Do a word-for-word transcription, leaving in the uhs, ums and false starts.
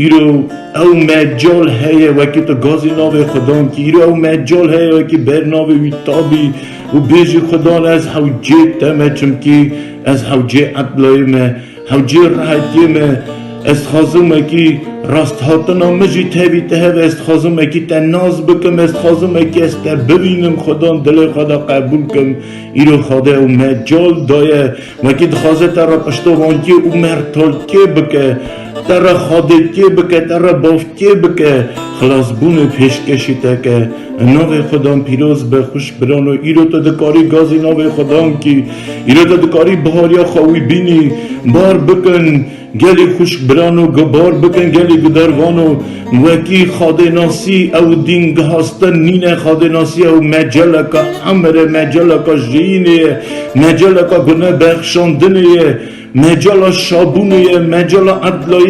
Îro ew mecal heye wekî tu gazî navê Xudan kî. Îro ew mecal heye wekî ber navê wî tabî û bêjî Xudan ez hewcê te me çimkî ez hewcê edlayê me, hewcê rehetiyê me. Ez dixwazim wekî rasthatina min jî tevî te heve, ez dixwazim wekî te nas bikim, ez dixwazim wekî ez te bibînim Xudan dilê xwe de qebûl kim. Îro Xwedê ew mecal daye. Wekî dixwaze te re piştovankê û mertalkê bike, te re xadêkê bike, te re bavkê bike, xilasbûnê pêşkêşî te ke. Navê Xudan pîroz be, xwişk birano, îro tu dikarî gazî navê Xudan kî, îro tu dikarî bihariya xwe wî bînî, bar bikin, gelî xwişk birano, bar bikin, gelî gudervano, wekî xadênasî ew dîn gihastin nîne, xadênasî ew meceleka emir e, meceleka jiyînê ye, meceleka gune bexşandinê ye, mecela şabûnê ye, mecela edlayê